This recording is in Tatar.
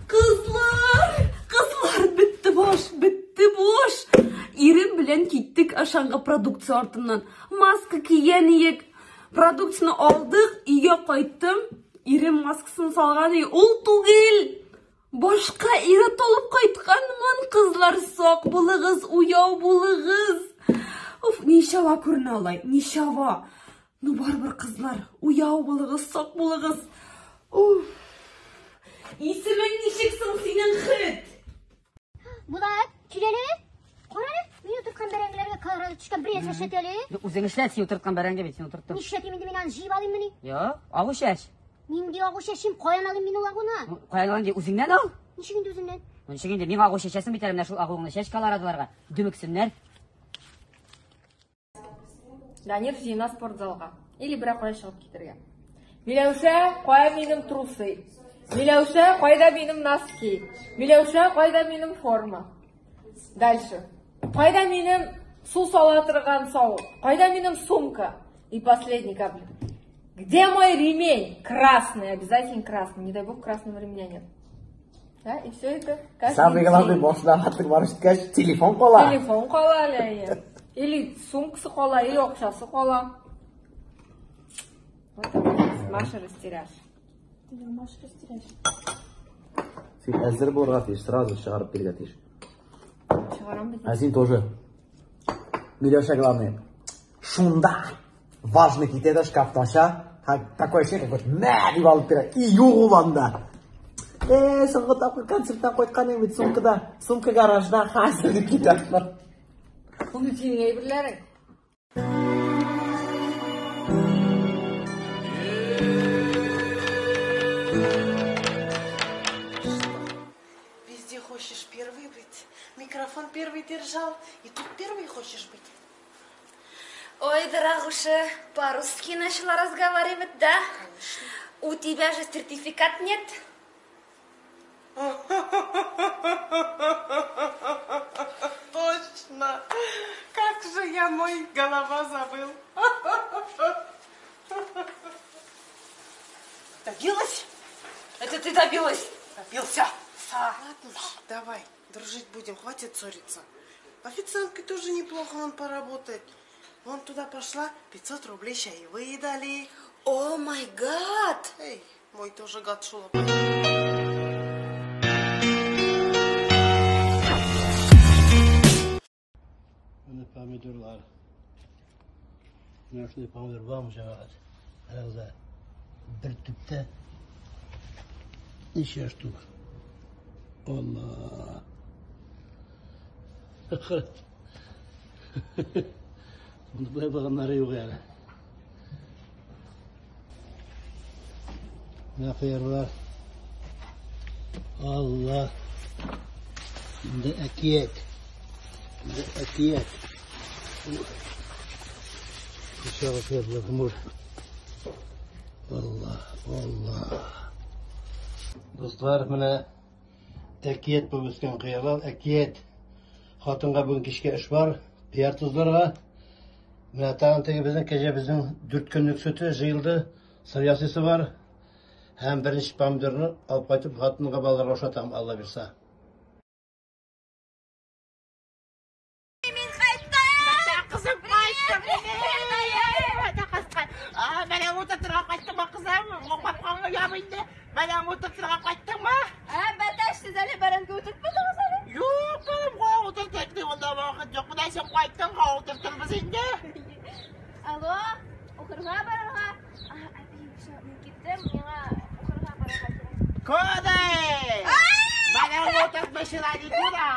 Кызлар, кызлар, бетте баш, бетте баш. Ирем белән киттек Ашанга продукция артыннан. Маска кигән иек. Продукцияне алдык, өйгә кайттым. Ирем маскасын салган и ул түгел. Башка ир-ат алып кайтканмын. Кызлар, сак булыгыз, уяу булыгыз. Уф, ничава күренә алай, ничава. Ну, барыбер, кызлар, уяу булыгыз, сак булыгыз. Уф. Исемең ничек соң синең, хет? Булат, кил әле. Кара әле, мин утырткан бәрәңгеләргә колорадо төшкән бер яшь эшләт әле. Юк, үзең эшләт, син утырткан бәрәңге бит, син утырттың. Нишләтим инде мин аны җыеп алыйммыни? Юк, агу чәч. Нинди агу чәчим, каян алыйм мин ул агуны? Ну, каян алыйм ди, үзеңнән ал. Ничек инде үземнән? Ну, ничек инде, миңа агу чәчәсең бит әле, менә шул агуыңны чәч колорадоларга, дөмексеннәр. Данир җыена спортзалга. Или берәр кая чыгып китергә. Миләүшә, кая минем трусы? Миләүшә, кайда минем носки? Миләүшә, кайда минем форма? Дальше. Кайда минем су сала торган савыт? Кайда минем сумка? И последний капля. Где мой ремень? Красный, обязательно красный. Не дай бог красного ремня нет. Да, и все это каждый Самый главный день. Башына хатык барып җиткәч, телефон кала. Телефон кала әле. Или сумкасы кала, или акчасы кала. Вот такая Маша растеряш. Син әзер булырга тиеш, сразу чыгарып бирергә тиеш. Чыгарам бит. Ә син тоже. Миләүшә главный. Шунда важный китә дә шкафны ача. Такое ощущение, как вот мә дип алып бирә. И юк ул анда. Э, соңгы тапкыр концерттан кайткан идем бит сумкада. Сумка гаражда хәзер дип китә. Ул бит синең әйберләрең. Везде хочешь первый быть. Микрофон первый держал, и тут первый хочешь быть. Ой, дорогуша, по-русски начала разговаривать, да? Конечно. У тебя же сертификат нет? Точно. Как же я мой голова забыл. Добилась? Это ты добилась? Добился. Ладно уж, давай, дружить будем, хватит ссориться. Официанткой тоже неплохо он поработает. Вон туда пошла, 500 рублей чаевые дали. Oh my God! Эй, мой тоже гад шел. Менә помидорлар. Менә шундый помидор бармы, җәмәгать? Карагыз, бер төптә ничә штук. Алла. Моны болай булганнары юк әле. Менә кыярлар. Алла. Инде әкият. Инде әкият. Ничә кыярлар гомер. Алла, Алла. Дуслар, менә әкият булып үскән кыярлар, әкият. Хатынга бүген кичкә эш бар, кыяр тозларга. Менә тагын теге безнең кәҗәбезнең 4 көнлек сөте җыелды, сыр ясыйсы бар. Һәм беренче помидорны алып кайтып хатынга балаларга ашатам, Алла бирса. Мин кайттым! Кызым кайттым. Менә утыртырга кайттыңмы, кызым? Капкаңны яб инде. Менә утыртырга кайттыңмы? Ә, бәтәш, сез әле бәрәңге утыртмадыгыз әле? Юк, балам, кая утыртыйк ди, монда вакыт юк. Менә син кайттың, кая утыртырбыз инде. Алло, укырга барырга. Әби, всё, мин киттем, миңа укырга барырга кирәк. Кодай! Менә утыртмыйсың, никуда.